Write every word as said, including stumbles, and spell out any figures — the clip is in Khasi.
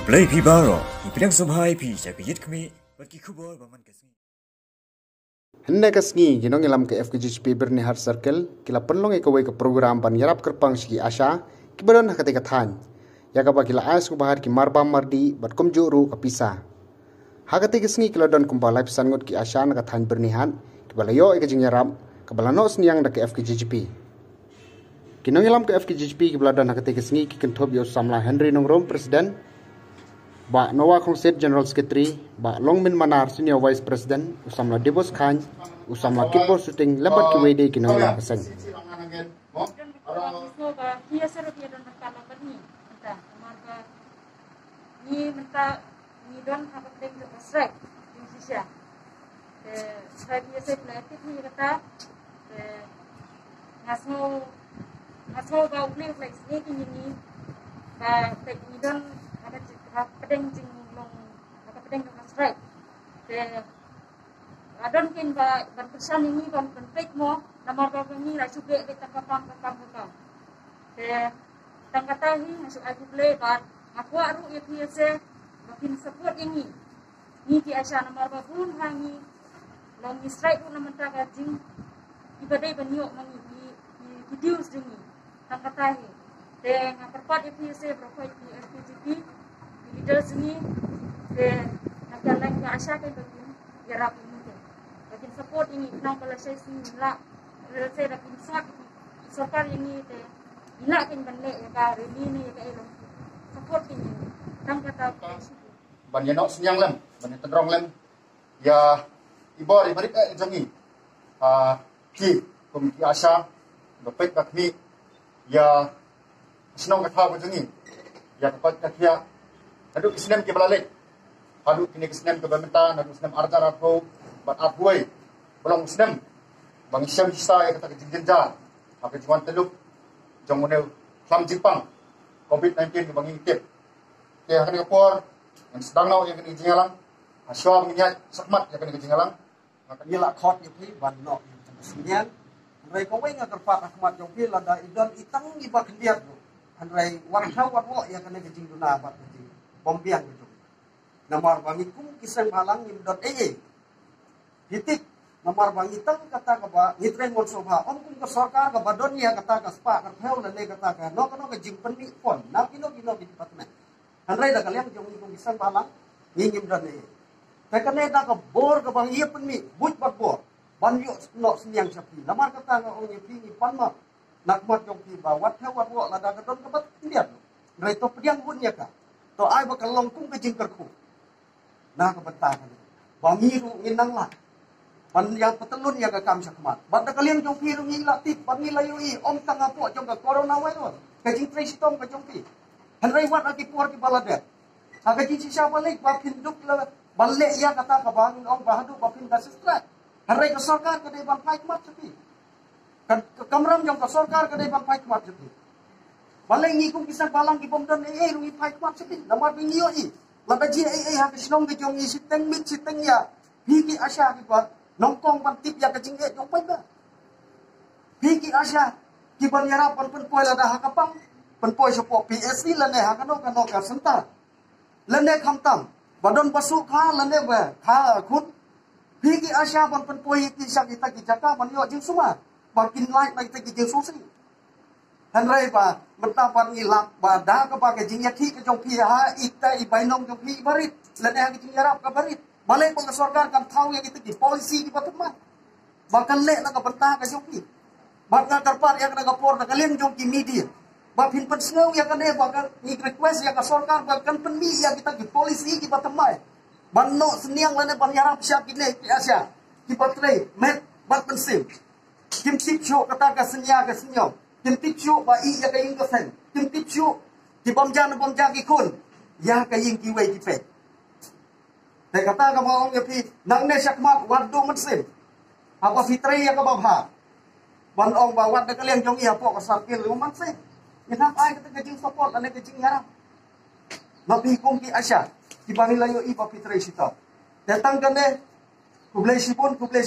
Lei phi baroh, ngi pdiang sngewbha ïa phi sha ka ïit khmih bad ki khubor ba man ka sngi. Hynne ka sngi, ki nongïalam ka F K J G P Byrnihat Circle ki la pynlong ïa kawei ka program ban ïarap kyrpang sha ki ASHA kiba don ha katei ka thaiñ, ïa kaba ki la ai sngewbha ki marbam mardih bad kumjuh ruh ka pisa. Ha katei ka sngi ki la don kumba laiphew san ngut ki ASHA na ka thaiñ Byrnihat kiba la ïoh ïa ka jingïarap kaba la noh synñiang da ka F K J G P. Ki nongïalam ka F K J G P kiba la don ha katei ka sngi ki kynthup ïa u samla Henry Nongrum, President, Bah Noah Khongsit, General Secretary, Bah Longmin Manar, Senior Vice President, u samla Dibus Khan, u samla Kitbor Suting, lem bad kiwei de ki nongïalam ka seng. Ngi mynta ngi don ha ka pdeng jong ka strike jong shisha. Te strike ngi sep la tip ngi kata. Te nga sngew nga sngew ba u Blei u la isngi ki ngi ba te ngi don ha ka pdeng jinglong ha ka pdeng jong ka strike. Te adon kin ba ban pyrshang ngi ban pynpek mo namar ba ngi la shu bek bek tang ka kam ka kam ka kam. Te tang kata hi nga shu ai khublei bad nga kwah ruh ïa phi ïa se ba phin support ïa ngi. Ngi ki ASHA namar ba bun ha ngi long ngi strike ruh na mynta ka jing ki ba dei ban ïoh ma ngi ki ki dues jong ngi. Tang kata hi te nga kyrpad ïa phi ïa se baroh ki S P G P ki leaders jong ngi te nga kyrpad ïa ASHA te ba kin ïarap ïa ngi te ba kin support ïa ngi khnang ba lashai sngi la lashai da kin sngap ïa ki sorkar ïa ngi te ïa la kin ban leh ïa ka rally ne ïa ka elong support ïa ngi. Tang kata ban ïa noh synñiang lem ban ïa tynrong lem ïa i bor i barit eh jong ngi. Ah, ki kum ki ASHA ba peit ba khmih ïa shnong ka thaw ka jong ngi ïa ka koit ka khiah haduh ki snem ki ba la leit haduh kine ki snem ki ba mynta haduh snem ar hajar arphew bad arphew wei ba long snem ba ngi shem shisha ïa kata ka jingjynjar ha ka jingwan tyllup jong une u khlam jingpang covid nineteen ba ngi tip. Te ha kane ka por ngin sdang noh ïa kane ka jingïalang. Hashwa ba ngin ïaid shakhmat ïa kane ka jingïalang nga kane la khot ïa phi ban noh ïa kane ka synñiang. Hynrei kawei nga kyrpad ha khmat jong phi lada i don i tang i ba khyndiat ruh hynrei wat thaw wat woh ïa kane ka jingduna bad ka jingbymbiang ka jong phi. Namar ba ngi kum ki seng bhalang ngim don ei ei. Phi tip namar ba ngi tang kata kaba ngi trei mon sngewbha ym kum ka sorkar kaba don ïa kata ka spah ka rphew lane kata ka no ka no ka jingpynmih pon na kino kino ki department. Hynrei da ka liang jong ngi kum ki seng bhalang ngi ngim don ei. Te kane da ka bor kaba ngi ïa pynmih buit bad bor ban ïoh noh synñiang sha phi. Namar kata nga ong ïa phi ngi pan map na khmat jong phi ba wat thaw wat woh lada ka don kaba khyndiat. Hynrei to pdiang bun ïa ka. To ai ba ka long kum ka jingkyrkhu. Na ka bynta kane ba ngi ruh ngin nang lah ban ïa patlun ïa ka kam shakhmat. Bad da ka liang jong phi ruh ngi la tip bad ngi la ïohi ym tang hapoh jong ka coronavirus ka jingtrei shitom ka jong phi. Hynrei wat ha ki por ki ba la dep ha ka jingshisha ba leit ba phin duk la ban leh ïa kata kaba ngin ong ba haduh ba phin da subscribe. Hynrei ka sorkar ka dei ban phai khmat sha phi. Ka, ka kamram jong ka sorkar ka dei ban phai khmat sha phi. Balei ngi kum ki seng bhalang ki bym don ei ei ruh ngi phai khmat sha phi. Namar ba ngi ïohi lada jia ei ei ha ka shnong ka jong ngi shiteng miet shiteng ïa phi ki ASHA ki ba nyngkong ban tip ïa ka jingeh jong paidbah. Phi ki ASHA ki ban ïarap ban pynpoi lada ha ka pang pynpoi shapoh P S C lane ha kano kano ka center. Lane khamtam ba don ba suk ha lane ba ha khun. Phi ki ASHA ban pynpoi ïa ki sha kita ki jaka ban ïoh jingsumar ba kin lait na kita ki jingsngewsih. Hynrei ba mynta ban ngi lap ba da kaba ka jingïakhih ka jong phi ha ita i bainong jong phi i barit lane ha ka jingïarap ka barit. Balei ba ka sorkar kan thaw ïa kita ki policy ki ba thymmai ba kan leh na ka bynta ka jong phi. Bad nga kyrpad ïa kane ka por na ka liang jong ki media ba phin pynsngew ïa kane ba kan ngi request ïa ka sorkar ba kan pynmih ïa kita ki policy ki ba thymmai ban noh synñiang lane ban ïarap sha kine ki ASHA ki ba trei met bad mynsiem. Kim tip shuh kata ka synñia ka synñiaw. Kim tip shuh ba i ïa ka ïing ka sem. Kim tip shuh ki bym ja na bym ja ki khun ïa ka ïing kiwei ki peit. Te kata kaba ong ïa phi nangne shakhmat wat duh mynsiem. Haba phi trei ïa kaba bha ban ong ba wat da ka liang jong ngi hapoh ka circle ruh mynsiem. Ngin hap ai kata ka jingsupport lane ka jingïarap. Ma phi kum ki ASHA kiba ngi la ïohi ba phi trei shitom. Te tang kane khublei shibun khublei